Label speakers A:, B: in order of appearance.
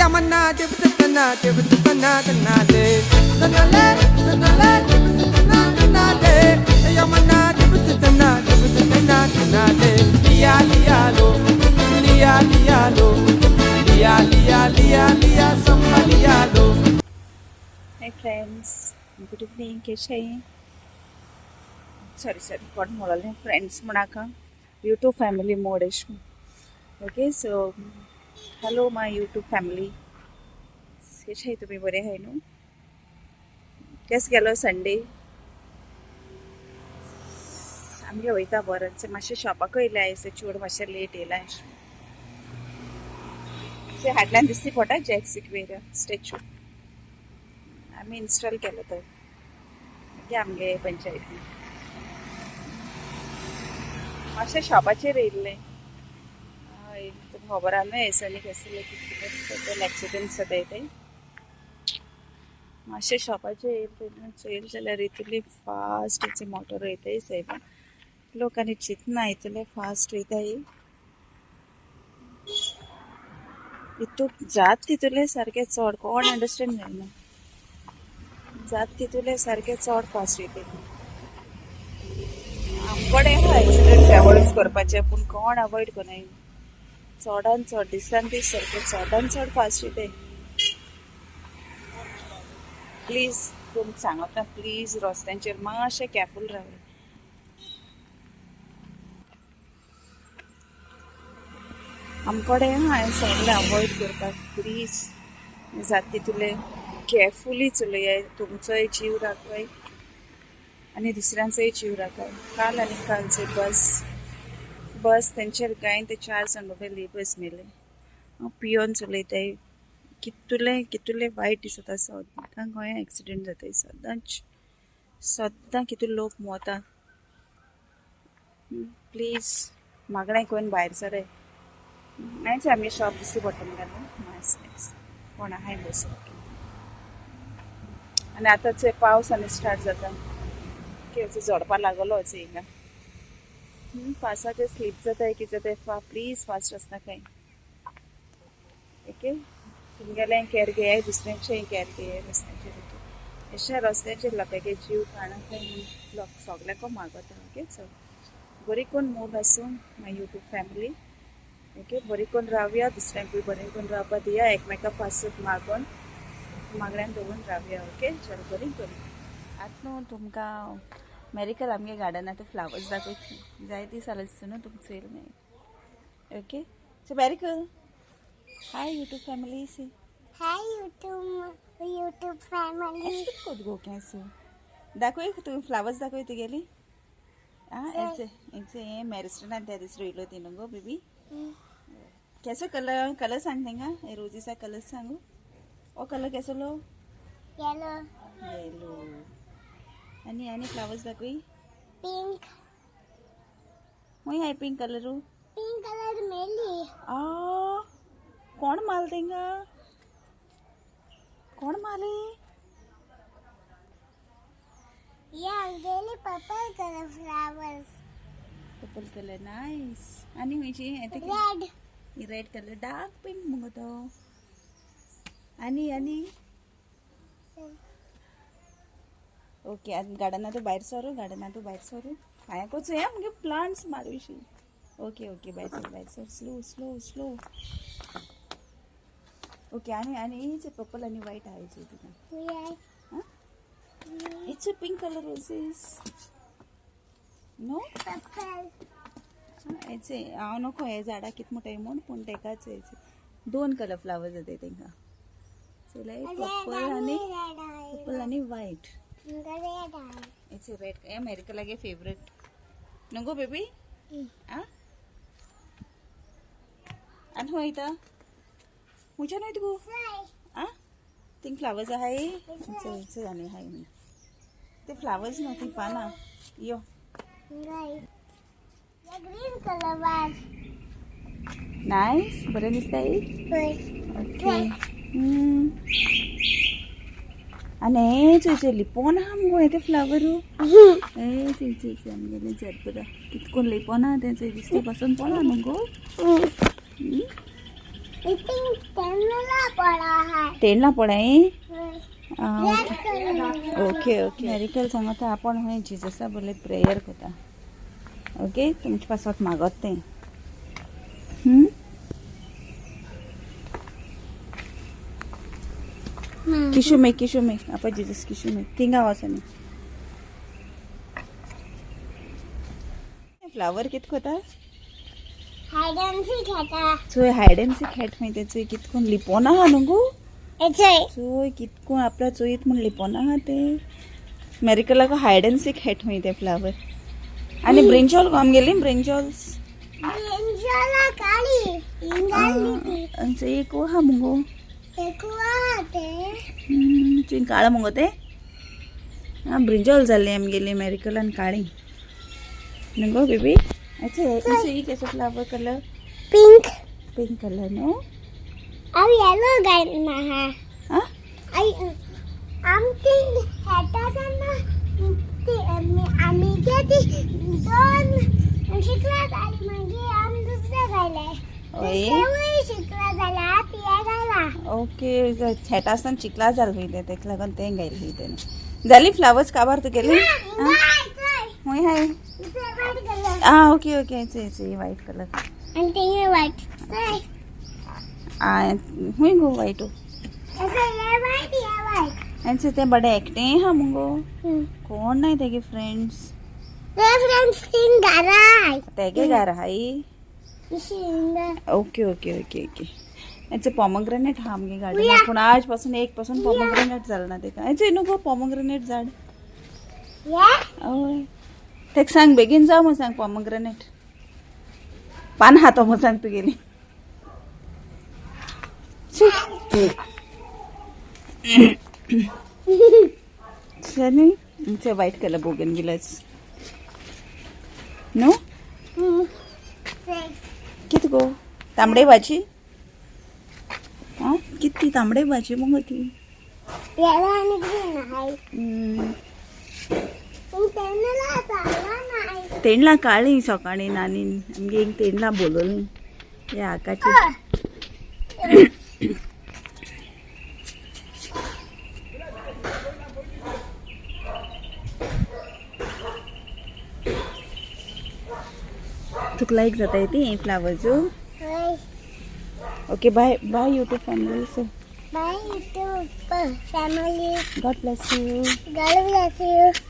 A: Yamana tibtana tibtana tanale tanale tanale tibtana tanale Yamana tibtana tibtana tanale Lia lia lo lia lia lo lia lia lia lia sambhalia lo.
B: Hi friends, good evening. केशे sorry sorry, कोण म्हणलें friends म्हणाका, YouTube family मोड एश. Okay, so hello my YouTube family, केशे तुम्ही? बरे आहे न्हू? केस गेलो संडे? आमगे वयता बरें. मातशें शॉपाक येयलें आयज, चेडूं मातशें लेट येयलां. अशें हाडल्यान दिसती पडटा जॅक सिक्वेरा स्टॅच्यू आमी इन्स्टॉल केलो तो. मागीर आमगे पंचायती मातशें शॉपाचेर येयल्लें. हय, तुमकां खबर आहा न्हू हेसनी कसले कितले एक्सिडंट जाताय ते. मातशें शॉपाचेर येयलें, चोयलें जाल्यार इतली फास्ट हेचे मोटर वयताय सायबा. लोक आनी चिंतना इतले फास्ट वयताय, इतूक जात तितूले सारकें चड कोण अंडरस्टँड जायना. जात तितूले सारकें चड फास्ट वयताय. आमकडे आहा एक्सिडंट अवॉयड करपाचें, पूण कोण अवॉयड करनाय. चडान चड दिसान दीस सारकें चडान चड फास्ट वयताय. प्लीज तुमकां सांगता, प्लीज रस्त्यांचेर मातशें केअरफूल रावात. आमकडे आहा हें सगळें अवॉयड करपाक. प्लीज जात तितूले केअरफुली चलयाय, तुमचोय जीव राखय आनी दुसऱ्यांचोय जीव राखय. काल आनी कालचे बस बस तेंचेर गायन ते 4 जाण बाबा लेबर्स मेले. हांव पियोन चलयताय, कितुले कितुले वायट दिसता. सद्दां गोंया एक्सिडंट जाताय, सदांच सद्दां कितले लोक मोता. प्लीज मागणें करून भायर सराय. नायच आमगे शॉप दिसती पडटा मुखार. नायस नायस, कोण आहाय बसून. आनी आतांच पावस आनी स्टार्ट जाता, कितें झडपा लागलो हिंगा. पावसाचे स्लीप जाताय, कितें जाताय. प्लीज फास्ट वचनाकाय. ओके, तुमगेलें केअर घेयाय, दुसऱ्यांचेंय केअर घेयाय रस्त्याचेर. अशें रस्त्याचेर लोकांचे जीव काणाकाय म्हूण लोक सगल्यांक मागता. ओके, सो बरी करून मूड आसूं माय यूट्यूब फॅमिली. ओके, बरी करून रावया, दुसऱ्यांकूय बरें करून रावपा दिया, एकमेका पासून मागून मागण्यान दवरून रावया. ओके, चल बरी करून. आतां न्हू तुमकां मेरिकल आमगे गार्डनांत फ्लावर्स दाखयतली. जाय दीस जाले न्हू तुमकां चोयल न्हय. Okay, so Merical, hi YouTube family. See.
C: Hi YouTube family.
B: अशें कितें गो केंस दाखय तूं, फ्लावर्स दाखय तुगेली. आं, हेचे हेचे हें मॅरिस्टनान त्या दीस रोयलो ती न्हू गो बेबी. केसो कलर? कलर सांग तेंका, हे रोजीचा कलर सांगू. ओ कलर केसलो?
C: Yellow.
B: येलो. आनी आनी फ्लावर्स दाखय.
C: Pink.
B: खंय हाय pink colour?
C: Pink colour मेली.
B: आ, कोण माल तेंका? कोण माले?
C: Yeah, really purple color flowers.
B: Purple colour nice. आनी खंयची?
C: Red.
B: Red colour dark pink मुगो तो. आनी आनी ओके, आतां गार्डनांतू भायर सरू, गार्डनांतू भायर सरू. हांवें कोचोया मुगे प्लांट्स मारूशी. ओके ओके, भायर सर, भायर sir. Slow slow slow. Okay, आनी आनी हेच पर्पल आनी व्हायट आहा हेचे तिका.
C: Yeah.
B: It's a pink colour roses, no?
C: Purple.
B: हेचे हांव नको हे झाडां कितें म्हणटाय म्हूण, पूण तेकाच हेचे 2 कलर फ्लावर्स जाताय तेंकां. चलय पर्पल आनी पर्पल आनी white.
C: Red eye.
B: It's red हे अमेरिका लागे फेवरेट न्हू गो बेबी. आ, आनी खंय वयता? खंयच्यान वयता गो? आ, थिंग फ्लावर्स आहाय. चल आनी आहाय म्हण ते फ्लावर्स न्हू, ती पानां. यो.
C: Green color was.
B: Nice, बरें दिसताय. ओके. आनी हें चोय, लिपोन आहा मुगो हें तें फ्लावर. हें चोय चोय चोय, आमगेलें जरबरा कितकोन लिपोन आहा तें चोय, दिसता पसून पोळा न्हू गो.
C: I think Tamila.
B: तेंडला पळय.
C: Red colour.
B: Okay okay. Miracle सांगता आपण हूंय जिजसा बोले प्रेयर करता. ओके, तुमचे पासत मागत तें. किशू मेक, किशू मेक आपा जिजस, किशू मेक. थिंगा वचोन फ्लावर कित कोता?
C: हाइड एंड सीक खेळटा.
B: चोय, हायड एंड सीक खेळट खंय ते. चोय कितकोन लिपोन आहा न्हू गो.
C: चोय.
B: चोय कितकोन आपल्या चोयत म्हूण लिपोन आहा ते. मेरिकलाक हायड एंड सीक खेळट खंय ते फ्लावर. आनी ब्रिंजॉल गो आमगेली ब्रिंजॉल्स.
C: ब्रिंजॉला काळी हिंगाली ती.
B: चोय एक आहा मुगो.
C: एकू आहा ते.
B: चोय काळा मुगो ते. आं, ब्रिंजॉल जाल्ली आमगेली मेरिकलान काळी न्हू गो बेबी. अच्छा, अच्छा, ही केसो flower colour?
C: Pink.
B: Pink colour न्हू.
C: हांव येलो गायना आहा.
B: आं.
C: आई आमची खेळटा तेन्ना ती आमी ती दोन शिकला जाली, मागीर आमी दुसरें गायले.
B: हय.
C: दुसरेंवूय शिकला जाल्या तिये गायला.
B: ओके, खेळटा आसतना चिखला जाल खंय तें, तेका लागून तें गायलें खंय तेणें. जाली फ्लावर्स काबार तुगेली? हूंय हाय.
C: White colour.
B: आं, ओके ओके. चोय चोय, व्हायट कलर.
C: आनी तेंगे व्हायट.
B: आं, हूंय गो व्हायट.
C: अशें हे व्हायट, हे व्हायट.
B: आनी तें बडें एकटें आहा मुगो, कोण नाय तेगे फ्रेंड्स.
C: ते फ्रेंड्स तीन घरा.
B: तेगे घर आहाय.
C: हिंगा.
B: Okay okay okay okay. हेचे पॉमग्रेनेट आहा आमगे गार्डनाक, पूण आज पासून एक पासून पॉमग्रेनेट जालें ना तेका. हेचे न्हू गो पॉमग्रेनेट झाड.
C: हे.
B: हय, तेका सांग बेगीन जाव म्हूण सांग. पॉमग्रेनेट पान खातो म्हूण सांग तुगेली. न्ही, व्हायट कलर बोगन विलास न्हू. कित गो तांबडे भाजी? आं, कित ती तांबडे भाजी मुगो ती.
C: येलो आनी ग्रीन आहाय. पूण तेन्ना जाला नाय.
B: तेंडलां काळी सकाळीं नानीन आमगे एक तेंडलां बोलवलीं ह्या आकाची. तुका लायक जाताय ती फ्लावर्स?
C: हय.
B: Okay, bye bye YouTube family.
C: Bye YouTube family.
B: God bless you.
C: God bless you.